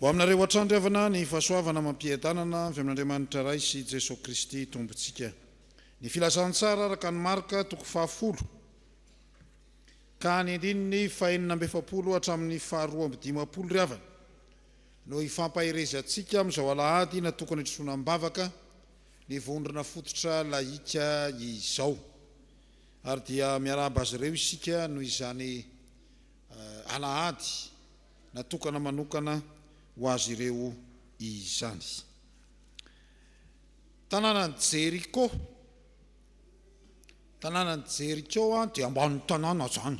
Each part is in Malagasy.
Ho aminareo hatrany ry havana ny fahasoavana amam-piadanana avy amin'Andriamanitra Ray sy Jesoa Kristy Tompontsika. Ny Filazantsara araka an'i Marka toko fahafolo ka ny andininy fahenina amby 40 hatramin'ny faharoa amby 50 ry havana no hifampaherezantsika amin'izao alahady natokana hitrosoana am-bavaka ny vondrona fototra lahika izao. Ary dia miarahaba azy ireo isika noho izany alahady natokana manokana ho azy ireo izany. Tanànan'i Jeriko. Tanànan'i Jeriko dia ambany tanàna izany.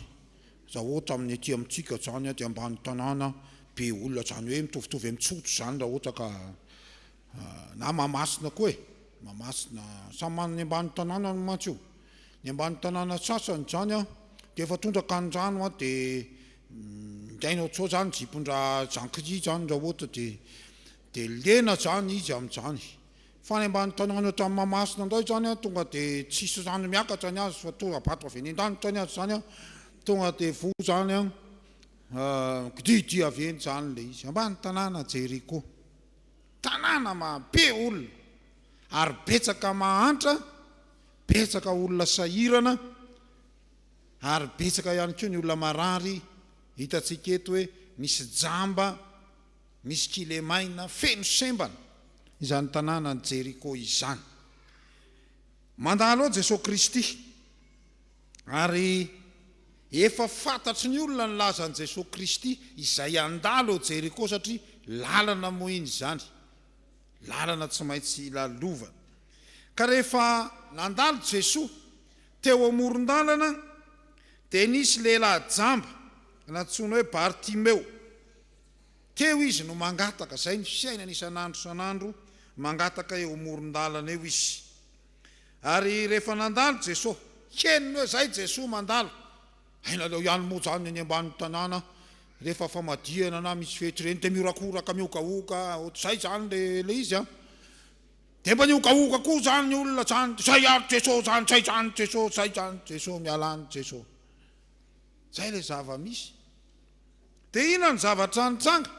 Raha ohatra amin'ny aty amintsika izany dia ambany tanàna be olona izany hoe mitovitovy amin'ny Tsotra izany raha ohatra ka na Mahamasina koa e, Mahamasina, samy manana ny ambany tanànany mantsy io. Ny ambany tanàna sasany izany an, dia efa tondraka ny rano an, dia mingaina ohatr'izao izany jipon-dra Jean Cri izany raha ohatra dia dia lena izany izy amin'izany. Fa any ambany tanàna ohatran'i Mahamasina indray izany an, tonga dia tsisy rano miakatra ny azy fa tora-bato avy any an-danitra ny azy izany an, tonga dia voa izany an, mikidihidihy avy eny izany ilay izy. Ambany tanàna Jeriko. Tanàna maha-be olona ary betsaka mahantra, betsaka olona sahirana ary betsaka ihany koa ny olona marary, hitantsika eto hoe misy jamba, misy kilemaina, feno sembana izany tanànan'i Jeriko izany. Mandalo eo Jesoa Kristy ary efa fantatry ny olona ny lazan'i Jesoa Kristy izay handalo eo Jeriko satria lalana moa iny izany, lalana tsy maintsy lalovana. Ka rehefa nandalo Jesoa teo amoron-dalana dia nisy lehilahy jamba nantsoina hoe Bartimeo. Teo izy no mangataka, izay ny fiainany isan'andro isan'andro, mangataka eo amoron-dalana eo izy. Ary rehefa nandalo Jesoa, henony hoe zay Jesoa mandalo, hay naleo ihany moa zany any ambany tanàna rehefa famadihana na misy fety ireny dia mihorakoraka mihogahoga ohatr'izay zany le le izy an. Dia mba nihogahoga koa zany ny olona zany, zay ary Jesoa zany, zay zany Jesoa, zay zany Jesoa, miala any Jesoa. Zay le zava-misy. Dia inona ny zavatra nitranga?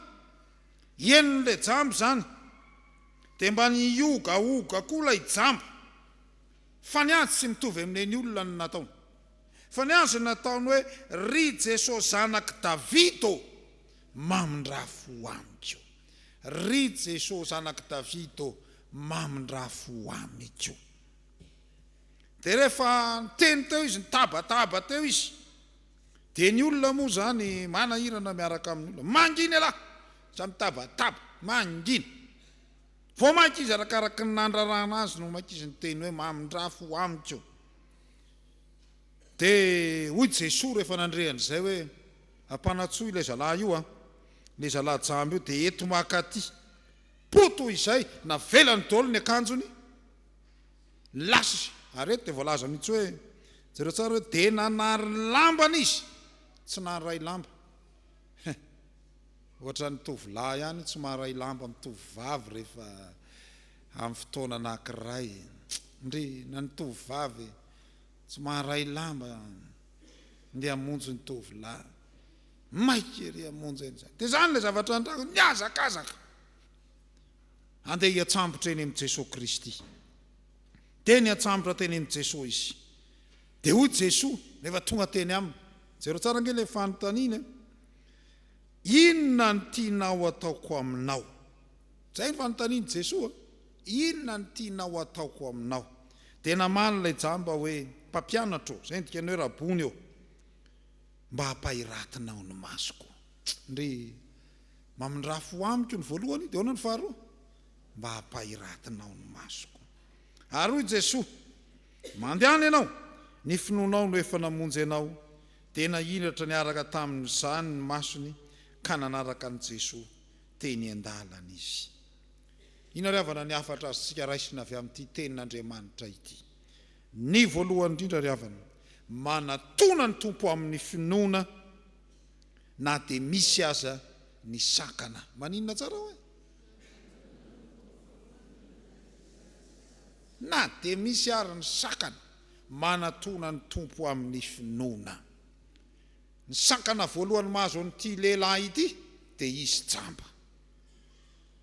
Henon'ilay jamba izany, dia mba nihogahoga koa ilay jamba. Fa ny azy tsy mitovy amin'ireny olona ny nataony. Fa ny azy nataony hoe, Ry Jesoa Zanak'i Davida ô, mamindrà fo amiko. Ry Jesoa Zanak'i Davida ô, mamindrà fo amiko. Dia rehefa niteny teo izy, nitabataba teo izy, Dia ny olona moa izany manahirana miaraka amin'ny olona. Mangina ialahy! Za mitabataba. Mangina. Vao mainka izy arakaraky ny nandrarana azy no mainka izy niteny hoe mamindrà fo amiko. Dia hoy Jesoa rehefa nandre an'izay hoe ampanantsoy ilay zalahy io an, ilay zalahy jamba io dia eto maka aty. Poa toy izay, navelany daholo ny akanjony. Lasa izy. Ary eto dia voalaza mihitsy hoe, jereo tsara hoe, dia nanary lambany izy, tsy naharay lamba. He, ohatran'ny tovolahy ihany tsy maharay lamba amin'ny tovovavy rehefa amin'ny fotoana anankiray. Ndry, na ny tovovavy tsy maharay lamba ndeha hamonjy ny tovolahy. Maika ery hamonjy an'izany. Dia izany ilay zavatra nitranga, nihazakazaka. Andeha hiantsambotra eny amin'i Jesoa Kristy. Dia niantsambotra teny amin'i Jesoa izy. Dia hoy Jesoa, rehefa tonga teny aminy, jereo tsara ange ilay fanontaniana e, Inona no tianao hataoko aminao? Izay ny fanontanian'i Jesoa, Inona no tianao hataoko aminao? Dia namaly ilay jamba hoe, Mpampianatra ô, izay no dikan'ny hoe Rabony ô, mba ampahiratinao ny masoko. Ndry. Mamindrà fo amiko ny voalohany, dia ahoana ny faharoa? Mba hampahiratinao ny masoko. Ary hoy Jesoa, Mandehana ianao, ny finoanao no efa namonjy anao. Dia nahiratra niaraka tamin'izany ny masony ka nanaraka an'i Jesoa teny an-dalana izy. Inona ry havana ny hafatra azontsika raisina avy amin'ity tenin'Andriamanitra ity? Ny voalohany indrindra ry havana, manatona ny Tompo amin'ny finoana, na dia misy aza ny sakana. Maninona tsara hoe? Na dia misy ary ny sakana, manatona ny Tompo amin'ny finoana. Ny sakana voalohany mahazo an'ity lehilahy ity dia izy jamba.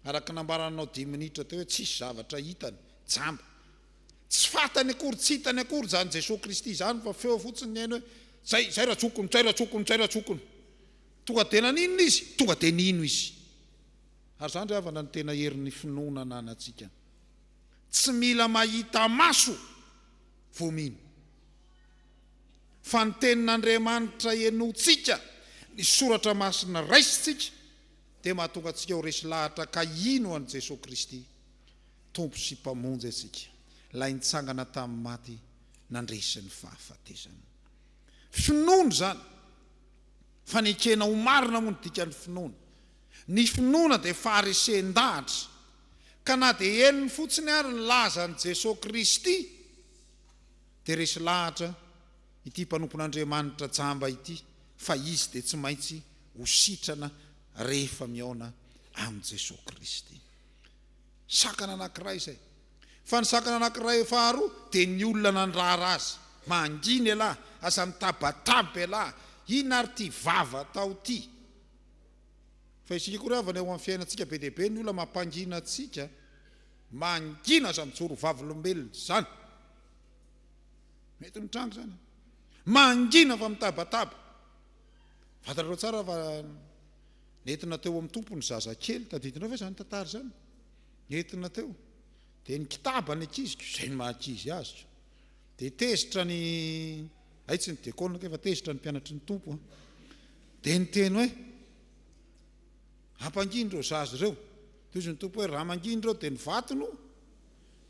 Araka ny nambaranao dimy minitra teo hoe tsisy zavatra hitany, jamba. Tsy fantany akory, tsy hitany akory izany Jesoa Kristy izany fa feo fotsiny ny hainy hoe zay, zay rajokony, zay rajokony, zay rajokony. Tonga dia naninona izy? Tonga dia nino izy. Ary izany ry havana no tena herin'ny finoana ananantsika. Tsy mila mahita maso vao mino. Fa ny tenin'Andriamanitra henointsika, ny soratra masina raisintsika dia mahatonga antsika ho resy lahatra ka hino an'i Jesoa Kristy, Tompo sy Mpamonjy antsika, Ilay nitsangana tamin'ny maty nandresy ny fahafatesana. Finoana izany. Fanekena ho marina moa no dikan'ny finoana. Ny finoana dia faharesen-dahatra, ka na dia henony fotsiny ary ny lazan'i Jesoa Kristy, dia resy lahatra ity mpanompon'Andriamanitra jamba ity fa izy dia tsy maintsy ho sitrana rehefa mihaona amin'i Jesoa Kristy. Sakana anankiray izay. Fa ny sakana anankiray faharoa dia ny olona nandrara azy. Mangina ialahy, aza mitabataba ialahy, inona ary ity vava atao ity? Fa isika koa ry havana eo amin'ny fiainantsika be dia be ny olona mampangina antsika, mangina aza mijoro vavolombelona izany. Mety mitranga izany. Mangina fa mitabataba. Fantatrareo tsara fa nentina teo amin'ny Tompo ny zazakely. Tadidinao ve izany tantara izany? Nentina teo. Dia nikitaba ny ankizy, izay no maha ankizy azy. Dia tezitra ny, hay tsy ny diakona kay fa tezitra ny mpianatry ny Tompo. Dia niteny hoe, ampangino ireo zaza ireo. Dia hoy ny Tompo hoe, raha mangina ireo dia ny vato no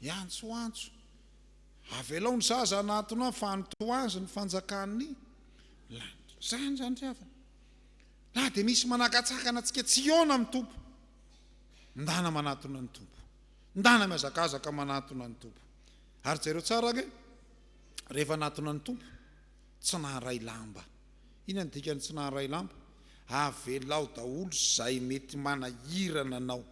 hiantsoantso. Avelao ny zaza hanatona ahy fa antoazy ny fanjakan'ny lanitra. Izany izany ry havana. Na dia misy manakatsakana antsika tsy hihaona amin'ny Tompo, ndana manatona ny Tompo. Ndana mihazakazaka manatona ny Tompo. Ary jereo tsara ange, rehefa hanatona ny Tompo, tsy naharay lamba. Inona no dikan'ny tsy naharay lamba? Avelao daholo izay mety manahirana anao,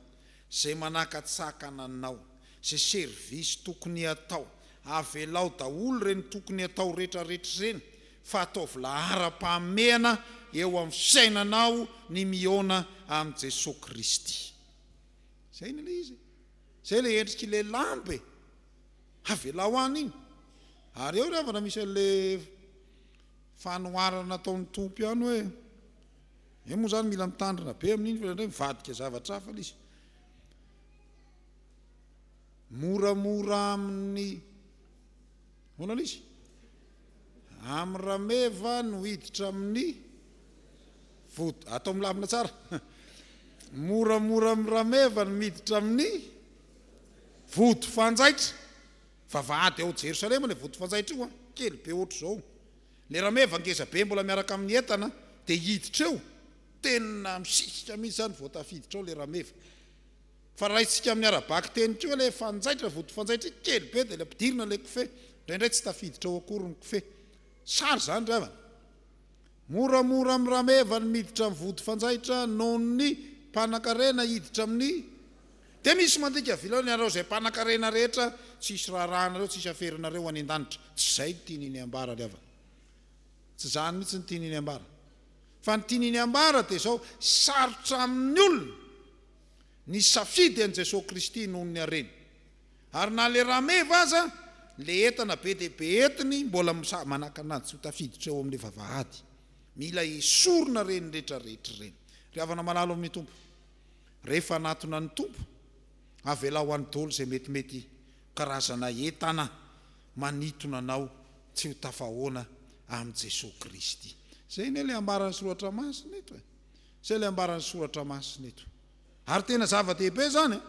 izay manakatsakana anao, izay service tokony hatao, avelao daholo ireny tokony hatao retraretra ireny fa ataovy laharam-pahamehana eo amin'ny fiainanao ny mihaona amin'i Jesoa Kristy. Izay anie ilay izy e! Izay ilay endrik'ilay lamba e! Avelao any iny. Ary eo ry havana misy an'ilay fanoharana nataon'ny Tompo ihany hoe, eo moa izany mila mitandrina be amin'iny fa indraindray mivadika zavatra hafa ilay izy. Moramora amin'ny ahoana ilay izy? Amin'ny rameva no hiditra amin'ny vody. Atao milamina tsara. Moramora amin'ny rameva no miditra amin'ny vody fanjaitra. Vavahady ao Jerosalema ilay vody fanjaitra io an, kely be ohatr'izao. Ilay rameva ngeza be mbola miaraka amin'ny entana dia hiditra eo. Tena misisika mihitsy izany vao tafiditra ao ilay rameva. Fa raisika amin'ny ara-bakiteny koa ilay fanjaitra, vody fanjaitra iny kely be dia ilay ampidirina ilay kofehy. Indraindray tsy tafiditra ao akory ny kofehy. Sary izany ry havana. Moramora amin'ny rameva ny miditra amin'ny vody fanjaitra noho ny mpanankarena hiditra amin'ny Dia misy mandika vilana ianareo izay mpanankarena rehetra, tsy hisy raharahanareo, tsy hisy aferinareo any an-danitra. Tsy izay no tian'iny ambara ry havana. Tsy izany mihitsy no tian'iny ambara. Fa ny tian'iny ambara dia izao, sarotra amin'ny olona Nisafidy an'i Jesoa Kristy noho ny hareny. Ary na le rameva aza, le entana be dia be entiny mbola manakana azy tsy ho tafiditra eo amin'le vavahady. Mila esorina ireny rehetra rehetra ireny. Ry havana malala ao amin'ny Tompo, rehefa hanatona ny Tompo, avelao any daholo izay metimety karazana entana manintona anao tsy ho tafahoana amin'i Jesoa Kristy. Izay anie le ambaran'ny Soratra Masina eto e. Izay ilay ambaran'ny Soratra Masina eto. Ary tena zava-dehibe izany an!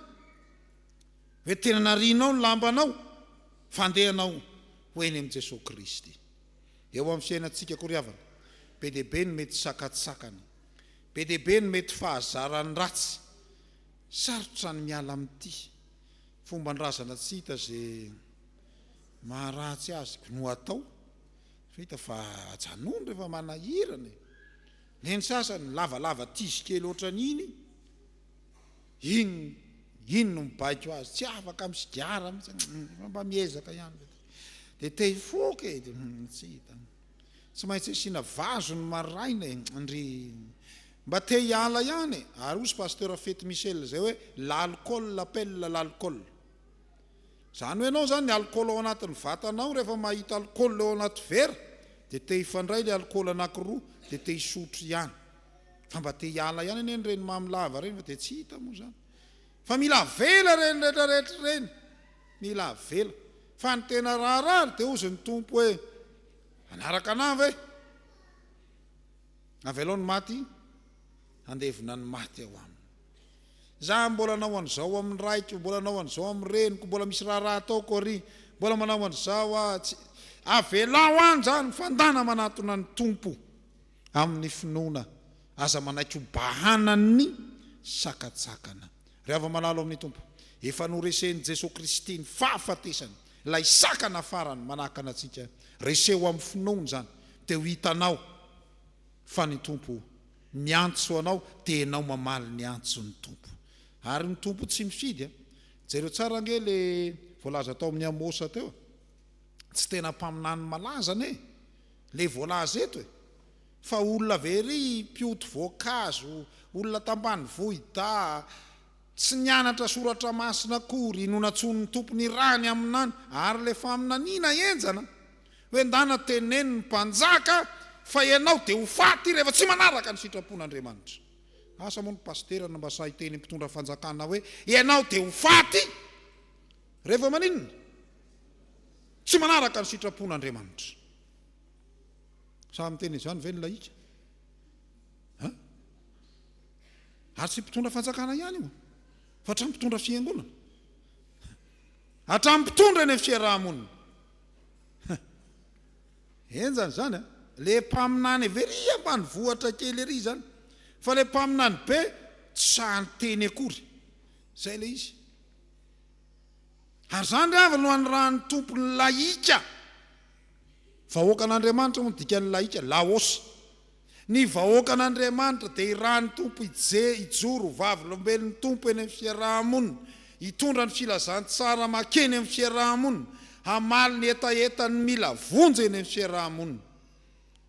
Hoe tena narianao ny lambanao, fandehanao ho eny amin'i Jesoa Kristy. Eo amin'ny fiainantsika koa ry havana, be dia be ny mety sakatsakana, be dia be ny mety fahazaran'ny ratsy. Sarotra ny miala amin'ity fomban-drazana tsy hita izay maharatsy azy no atao, fa hita fa ajanony rehefa manahirana e! Ny an'ny sasany lavalava tizy kely ohatran'iny, iny iny no mibaiko azy, tsy afaka amin'ny sigara mihitsy, fa mba miezaka ihany ve dia te hifoka e, dia tsy hita. Tsy maintsy asiana vazo ny maraina e, ndry. Mba te hiala ihany e! Ary hozy Pasteur Fety Michel izay hoe l'alcool appelle l'alcool. Izany hoe ianao izany ny alcool ao anatin'ny vatanao rehefa mahita alcool eo anaty vera dia te hifandray ilay alcool anakiroa dia te hisotro ihany. Fa mba te hiala ihany anie ireny mamy lava ireny fa dia tsy hita moa izany. Fa mila avela ireny rehetra rehetra ireny. Mila avela. Fa ny tena raharaha ary dia hozy ny Tompo hoe hanaraka anah ve? Avelao ny maty handevina ny maty ao aminy. Za mbola hanao an'izao amin'ny raiko, mbola hanao an'izao amin'ny reniko, mbola misy raharaha ataoko ary, mbola manao an'izao aho, tsy. Avelao any izany fandana manatona ny Tompo amin'ny finoana, aza manaiky ho bahanan'ny sakatsakana. Ry hava-malala ao amin'ny Tompo, efa noresen'i Jesoa Kristy ny fahafatesana, ilay sakana farany manakana antsika. Reseo amin'ny finoana izany, dia ho hitanao fa ny Tompo miantso anao dia ianao mamaly ny antson'ny Tompo. Ary ny Tompo tsy mifidy a! Jereo tsara ange le voalaza tao amin'ny Amosa teo e! Tsy tena mpaminany malaza anie le voalaza eto e! Fa olona avy ery mpioty voankazo, olona tambanivohida, Tsy nianatra soratra masina akory no nantsoin'ny Tompo nirahiny haminany, ary ilay faminaniana henjana hoe ndana teneno ny mpanjaka fa ianao dia ho faty rehefa tsy manaraka ny sitrapon'Andriamanitra. Asa moa ny pasitera no mba sahy hiteny mpitondra fanjakana hoe ianao dia ho faty rehefa maninona? Tsy manaraka ny sitrapon'Andriamanitra. Sahy miteny izany ve ny lahika? An? Ary tsy mpitondra fanjakana ihany io fa hatramin'ny mpitondra fiangonana. Hatramin'ny mpitondra eny amin'ny fiaraha-monina. Henjana izany a. Le mpaminany avy ery ambanivohitra kely ery izany. Fa le mpaminany be tsy sahy niteny akory. Izay ilay izy. Ary izany ry havana no anirahan'ny Tompo ny lahika. Vahoakan'Andriamanitra moa no dikan'ny lahika, laos. Ny vahoakan'Andriamanitra dia irahan'ny Tompo hije, hijoro ho vavolombelon'ny Tompo eny amin'ny fiaraha-monina, hitondra ny filazantsara makeny amin'ny fiaraha-monina, hamaly ny hetahetan'ny mila vonjy eny amin'ny fiaraha-monina.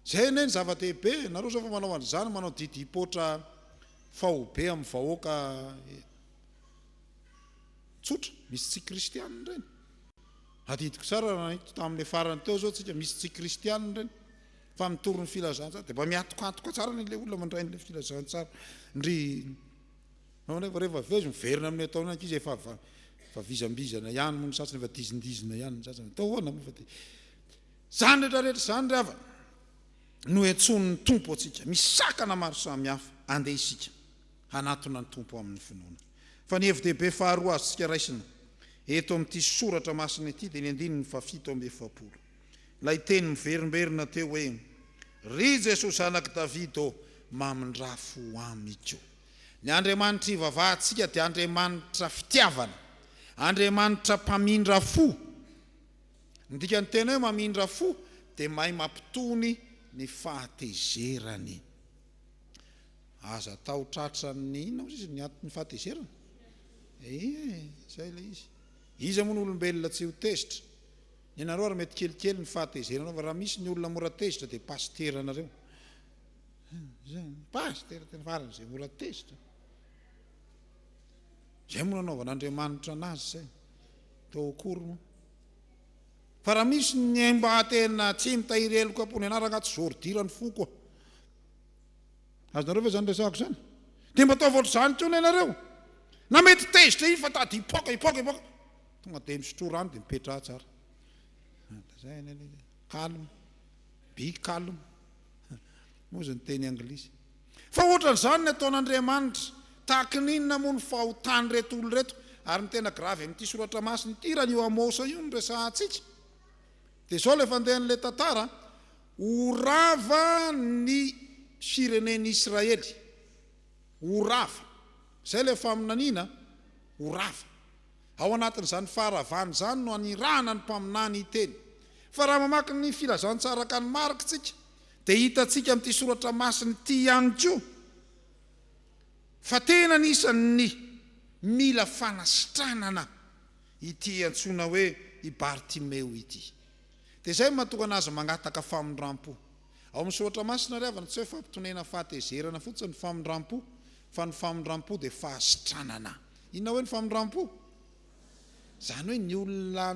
Izay anie ny zava-dehibe e! Nareo izao efa manao an'izany, manao didim-poatra faobe amin'ny vahoaka tsotra, misy tsy kristianina ireny. Adidiko tsara raha nahita tamin'ilay farany teo izao tsika, misy tsy kristianina ireny. Fa mitory ny filazantsara dia mba miatokatoka tsara anie ilay olona mandray an'ilay filazantsara. Ndry fa rehefa avy eo izy miverina amin'ny ataony ankizy efa efa vizambizana ihany moa ny sasany efa dizindizina ihany ny sasany. Atao ahoana moa fa dia izany rehetra rehetra izany ry havana no entsonin'ny Tompo antsika. Misy sakana maro samihafa andeha isika hanatona ny Tompo amin'ny finoana. Fa ny hevi-dehibe faharoa azontsika raisina eto amin'ity soratra masina ity dia ny andininy faha-47. Ilay teny miverimberina teo hoe, Ry Jesoa Zanak'i Davida ô, mamindrà fo amiko. Ny Andriamanitra ivavahantsika dia Andriamanitra fitiavana, Andriamanitra mpamindra fo. Ny dikan'ny teny hoe mamindra fo dia mahay mampitony ny fahatezerany. Aza atao tratran'ny inona hozy izy ny anton'ny fahatezerana? Ie, izay ilay izy. Iza moa no olombelona tsy ho tezitra? Ny anareo ary mety kelikely ny fahatezeranareo fa raha misy ny olona mora tezitra dia pasitera nareo. Pasitera tena farany izay mora tezitra. Izay moa nanaovan'Andriamanitra anazy izay. Tao akory moa. Fa raha misy ny mba tena tsy mitahiry heloka am-po ny anarana tsy zordira ny foko. Azonareo ve izany resahako izany? Dia mba ataovy ohatr'izany koa ny anareo. Na mety tezitra iny fa tady hipoaka, hipoaka, hipoaka. Tonga dia misotroa rano dia mipetraha tsara. Zay anie ilay izy. Calme. Be calme. Moa izy niteny anglisy. Fa ohatran'izany ny ataon'Andriamanitra. Tahaka ny inona moa ny fahotan'ireto olona ireto? Ary ny tena grave amin'ity soratra masina ity raha io Amosa io no resahantsika. Dia izao ilay fandehan'ilay tantara, ho rava ny firenen'Israely. Ho rava. Izay ilay faminaniana, ho rava. Ao anatin'izany faharavana izany no anirahana ny mpaminany hiteny. Fa raha mamaky ny filazantsara araka an'i Marka isika, dia hitantsika amin'ity soratra masina ity ihany koa fa tena anisan'ny mila fanasitranana ity antsoina hoe i Bartimeo ity. Dia izay no mahatonga an'azy mangataka famindram-po. Ao amin'ny Soratra Masina ry havana, tsy hoe fampitonena fahatezerana fotsiny ny famindram-po, fa ny famindram-po dia fahasitranana. Inona hoe ny famindram-po? Izany hoe ny olona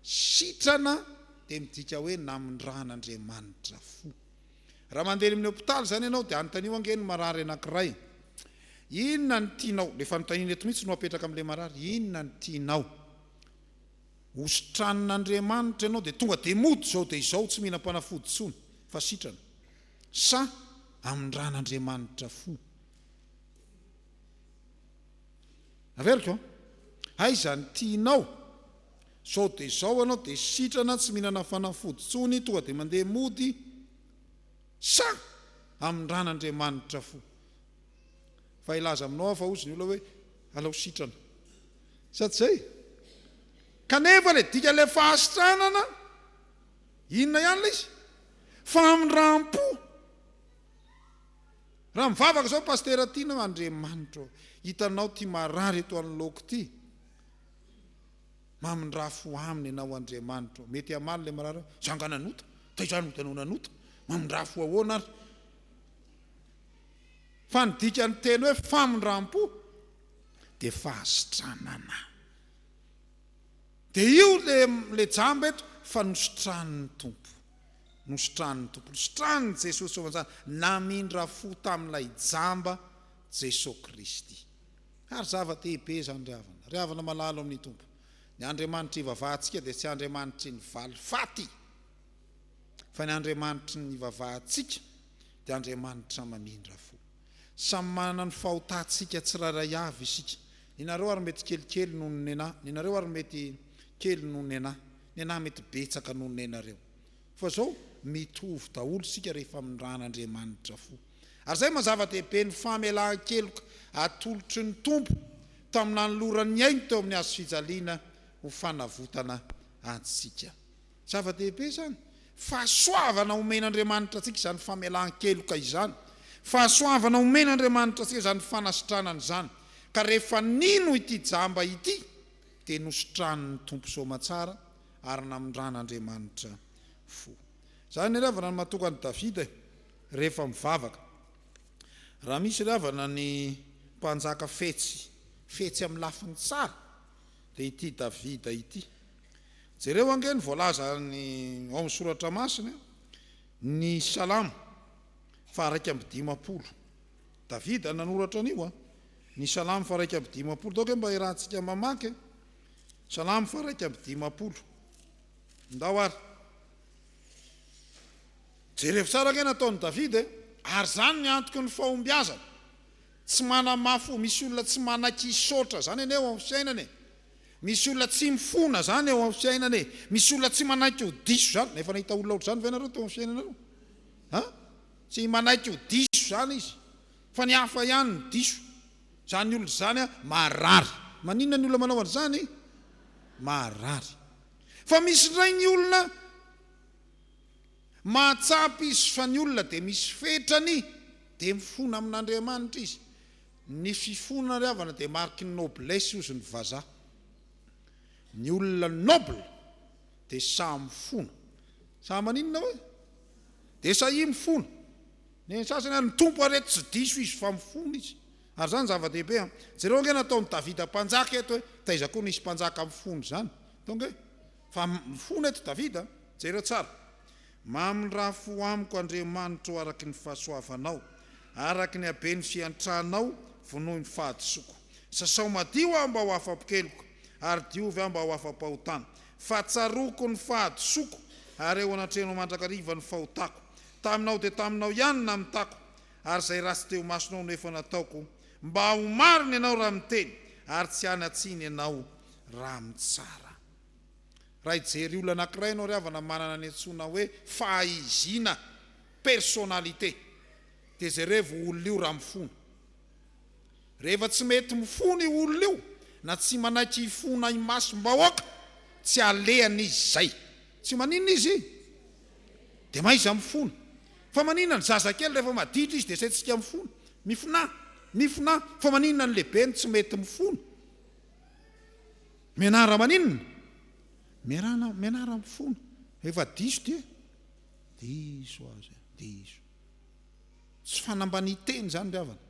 sitrana dia midika hoe namindran'Andriamanitra fo. Raha mandeha eny amin'ny hopitaly izany ianao dia anontanio ange ny marary anankiray, inona no tianao, ilay fanontaniana eto mihitsy no apetraka amin'ilay marary, inona no tianao? Hositranin'Andriamanitra ianao dia tonga dia mody izao dia izao tsy mihinam-panafody intsony fa sitrana. Sa amindran'Andriamanitra fo? Averiko an! Aiza ny tianao? Zao dia izao ianao dia sitrana tsy mihinana fanafody intsony tonga dia mandeha mody sa amindran'Andriamanitra fo? Fa hilaza aminao aho fa hozy ny olona hoe alao sitrana. Sa tsy zay? Kanefa le dikan'ilay fahasitranana inona ihany ilay izy? Famindram-po. Raha mivavaka zao Pasitera Tiana hoe Andriamanitra ô, hitanao ty marary eto anoloako ty, mamindrà fo aminy ianao Andriamanitra ô. Mety hamaly le marary hoe, za nga nanota? Taiza no hitanao nanota? Mamindrà fo ahoana ary? Fa ny dikan'ny teny hoe famindram-po dia fahasitranana. Dia io le le jamba eto fa nositranin'ny Tompo. Nositranin'ny Tompo. Nositranin'i Jesosy Soamantsara. Namindra fo tamin'ilay jamba Jesosy Kristy. Ary zava-dehibe izany ry havana. Ry havana malalo amin'ny Tompo. Ny Andriamanitra ivavahantsika dia tsy Andriamanitry ny valifaty. Fa ny Andriamanitry ny ivavahantsika dia Andriamanitra mamindra fo. Samy manana ny fahotantsika tsirairay avy isika. Ny nareo ary mety kelikely noho ny nenà, ny nareo ary mety kely noho ny anà, ny anà mety betsaka noho ny nenareo. Fa zao, mitovy daholo isika rehefa amindran'Andriamanitra fo. Ary zay maha zava-dehibe ny famelan-keloka atolotry ny Tompo tamin'ny nanolorany ny ainy teo amin'ny hazo fijaliana ho fanavotana antsika. Zava-dehibe izany. Fahasoavana omen'Andriamanitra antsika izany famelan-keloka izany. Fahasoavana omen'Andriamanitra antsika izany fanasitranana izany. Ka rehefa nino ity jamba ity dia nositranin'ny Tompo soamatsara ary namindran'Andriamanitra fo. Izany ry havana no mahatonga an'i Davida e, rehefa mivavaka. Raha misy ry havana ny mpanjaka fetsy, fetsy amin'ny lafiny tsara dia ity Davida ity. Jereo ange ny voalazany ao amin'ny soratra masina, ny Salamo faha 51. Davida nanoratra an'io an. Ny Salamo faha 51. Ndao ange mba iarahantsika mamaky e. Salamo faha 51. Ndao ary. Jerevo tsara ange nataon'i Davida e. Ary izany ny antoky ny fahombiazana. Tsy manamafy, misy olona tsy manaiky hisaotra izany anie ao amin'ny fiainana e. Misy olona tsy mifona zany eo amin'ny fiainana e! Misy olona tsy manaiky ho diso zany, efa nahita olona ohatr'izany ve nareo teo amin'ny fiainanareo? An? Tsy manaiky ho diso zany izy, fa ny hafa ihany no diso. Zany olona zany an, marary. Maninona ny olona manao an'izany? Marary. Fa misy indray ny olona mahatsapa izy fa ny olona dia misy fetrany, dia mifona amin'Andriamanitra izy. Ny fifonana ry havana dia mariky ny noblesse hozy ny vazaha. Ny olona noble dia sahy mifona. Sahy maninona hoe? Dia sahia mifona. Ny sasany ary ny Tompo ary eto tsy diso izy fa mifona izy. Ary izany zava-dehibe an. Jereo ange nataon'i Davida mpanjaka eto hoe taiza koa nisy mpanjaka mifona izany. Tonga e. Fa mifona eto Davida. Jereo tsara. Mamindrà fo amiko, Andriamanitro, araka ny fahasoavanao, araka ny haben'ny fiantranao, vonoy ny fahadisoako. Sasao madio aho mba ho afa-pokeloka, ary diovy aho mba ho afa-pahotana. Fa tsaroako ny fahadisoako, ary eo anatrehanao mandrakariva ny fahotako. Taminao dia taminao ihany no namitako, ary izay ratsy teo imasonao no efa nataoko, mba ho marina ianao raha miteny, ary tsy hanan-tsiny ianao raha mitsara. Raha hijery olona anankiray ianao ry havana manana ny antsoina hoe fahaizina, personnalité, dia jerevo io olona io raha mifona. Rehefa tsy mety mifona io olona io na tsy manaiky hifona imasom-bahoaka, tsy alehany izy izay. Tsy maninona izy dia mahaiza mifona. Fa maninona ny zazakely rehefa maditra izy dia asaintsika mifona? Mifonà, mifonà. Fa maninona ny lehibe no tsy mety mifona? Mianara maninona? Miarana, mianara mifona. Rehefa diso dia diso aza. Diso. Tsy fanambanian-tena izany ry havana.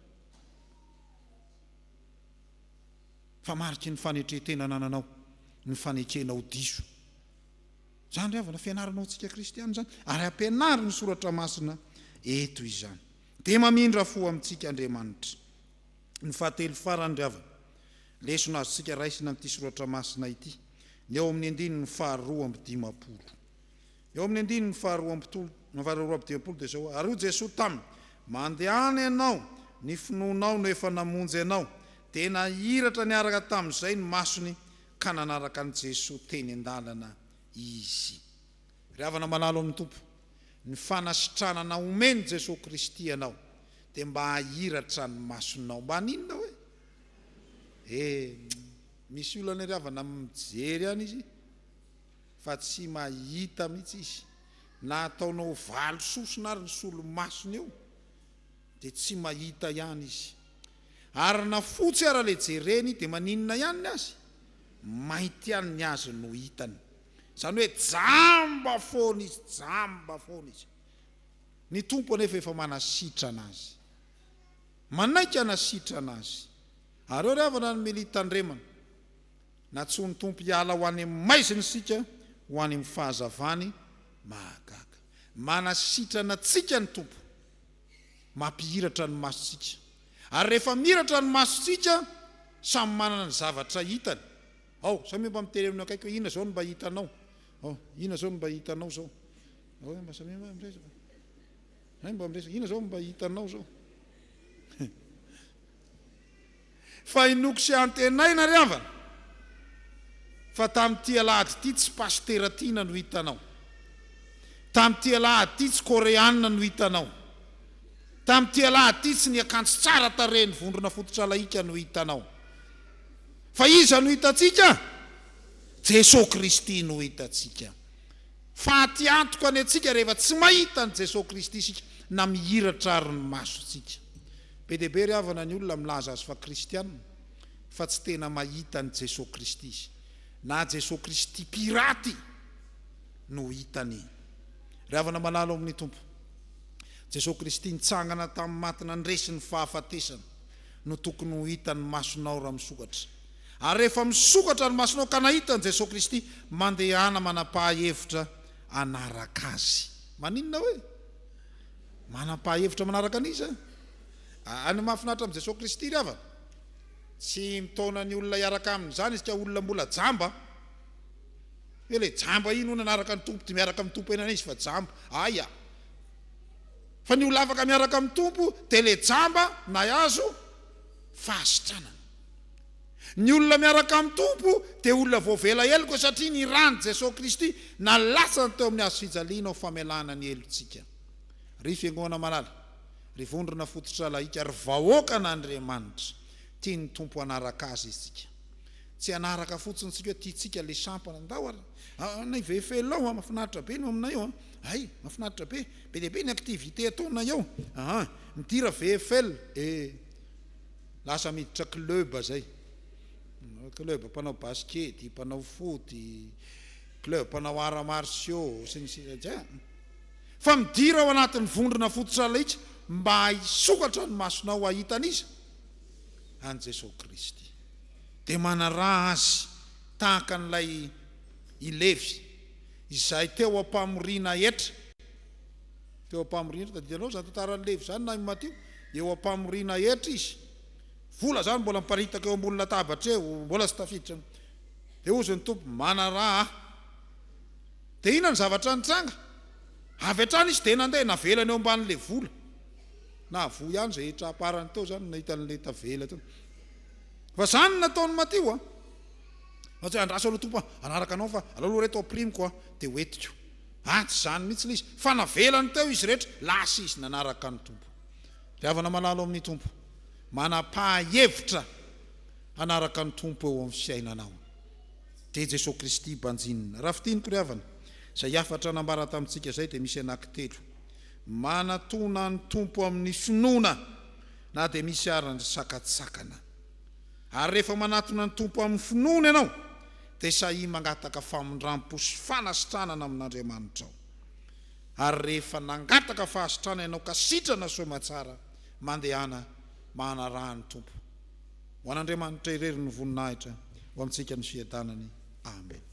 Fa mariky ny fanetren-tena anananao ny fanekena ho diso. Izany ry havana, fianarana ho antsika kristiana izany, ary ampianarin'ny Soratra Masina eto izany. Dia mamindra fo amintsika Andriamanitra. Ny fahatelo farany ry havana, lesona azontsika raisina amin'ity Soratra Masina ity, ny ao amin'ny andininy faharoa amby dimampolo. Eo amin'ny andininy faharoa amby dimampolo dia izao, Ary hoy Jesoa taminy, Mandehana ianao, ny finoanao no efa namonjy anao. Dia nahiratra niaraka tamin'izay ny masony ka nanaraka an'i Jesoa teny an-dalana izy. Ry havana malala ao amin'ny Tompo, ny fanasitranana omen'i Jesoa Kristy anao dia mba hahiratra ny masonao. Mba haninona hoe? Eh, misy olona anie ry havana mijery ihany izy fa tsy mahita mihitsy izy. Na ataonao valo sosona ary ny solomasony eo dia tsy mahita ihany izy. Ary na fotsy ara le jereny dia maninona ihany ny azy? Mainty ihany ny azy no hitany. Izany hoe jamba foana izy, jamba foana izy. Ny Tompo anefa efa manasitrana azy. Manaiky hanasitrana azy. Ary eo ry havana ny milia tandremana. Nantsoin'ny Tompo hiala ho any amin'ny maizina isika ho any amin'ny fahazavany mahagaga. Manasitrana antsika ny Tompo. Mampihiratra ny masontsika. Ary rehefa mihiratra ny masontsika, samy manana ny zavatra hitany. Ao, samia mba miteny amin'ny akaiky hoe inona izao no mba hitanao? Ao, inona izao no mba hitanao izao? Ao, mba samia mba miresaka. Hay mba miresaka, inona izao no mba hitanao izao? Fa inoako sy antenaina ry havana fa tamin'ity alahady ity tsy pasitera Tiana no hitanao. Tamin'ity alahady ity tsy koreana no hitanao. Tamin'ity alahady ity tsy ny akanjo tsara tarehin'ny vondrona fototra laika no hitanao. Fa iza no hitantsika? Jesoa Kristy no hitantsika. Faty antoka ny antsika rehefa tsy mahita an'i Jesoa Kristy isika na mihiratra ary ny masontsika. Be dia be ry havana ny olona milaza azy fa kristiana fa tsy tena mahita an'i Jesoa Kristy izy. Na Jesoa Kristy piraty no hitany. Ry havana malala ao amin'ny Tompo, Jesoa Kristy nitsangana tamin'ny maty nandresy ny fahafatesana no tokony ho hitan'ny masonao raha misokatra. Ary rehefa misokatra ny masonao ka nahita an'i Jesoa Kristy, mandehana manapaha hevitra hanaraka Azy. Maninona hoe manapaha hevitra manaraka an'iza? Any mahafinaritra amin'i Jesoa Kristy ry havana, tsy mitaona ny olona hiaraka aminy izany izy ka olona mbola jamba. Hoe ilay jamba iny hono hanaraka ny Tompo dia miaraka amin'ny Tompo eny izy fa jamba. Aia! Fa ny olona afaka miaraka amin'ny Tompo dia ilay jamba nahazo fahasitranana. Ny olona miaraka amin'ny Tompo dia olona voavela heloka satria ny ran'i Jesoa Kristy nalatsany teo amin'ny hazo fijaliana ho famelana ny helotsika. Ry Fiangonana malala, ry vondrona fototra lahika, ry vahoakan'Andriamanitra, tian'ny Tompo hanaraka Azy isika. Tsy hanaraka fotsiny isika hoe tiantsika ilay sampana, ndao ary, anay VFL ao, mahafinaritra be ny ao aminay ao, hay, mahafinaritra be, be dia be ny activité ataonay ao, aha, midira VFL, eh. Lasa miditra club zay. Club mpanao basket, mpanao foot, club mpanao arts martiaux sy ny sisa tsy haiko. Fa midira ao anatin'ny vondrona fototra laika mba hisokatra ny masonao hahita an'iza? An'i Jesoa Kristy. Dia manaraha Azy tahaka an'ilay i Levy izay teo am-pamoriana hetra. Teo am-pamoriana hetra, tadidianao izany tantaran'i Levy izany na i Matio? Eo am-pamoriana hetra izy. Vola izany mbola miparitaka eo ambony latabatra eo, mbola tsy tafiditra. Dia hozy ny Tompo, Manaraha ahy. Dia inona ny zavatra nitranga? Avy hatrany izy dia nandeha, navelany eo ambanin'ilay vola. Nahavoa ihany izay hetra amparany teo izany, nahita an'ilay tavela teo. Fa izany no nataon'i Matio an. Fa tsy hoe andraso aloha Tompo an, hanaraka anao fa aleo aloha reto ampirimiko an, dia hoentiko. Ah, tsy izany mihitsy ilay izy. Fa navelany teo izy rehetra, lasa izy nanaraka ny Tompo. Ry havana malala ao amin'ny Tompo, manapaha hevitra hanaraka ny Tompo eo amin'ny fiainanao. Dia Jesoa Kristy banjinina. Raha fintiniko ry havana, izay hafatra nambara tamintsika izay dia misy anankitelo. Manatona ny Tompo amin'ny finoana na dia misy ara ny sakantsakana. Ary rehefa manatona ny Tompo amin'ny finoana ianao, dia sahia mangataka famindrampo sy fanasitranana amin'Andriamanitrao. Ary rehefa nangataka fahasitrana ianao ka sitrana soamatsara, mandehana manaraha ny Tompo. Ho an'Andriamanitra irery ny voninahitra, ho amintsika ny fiadanany. Amen.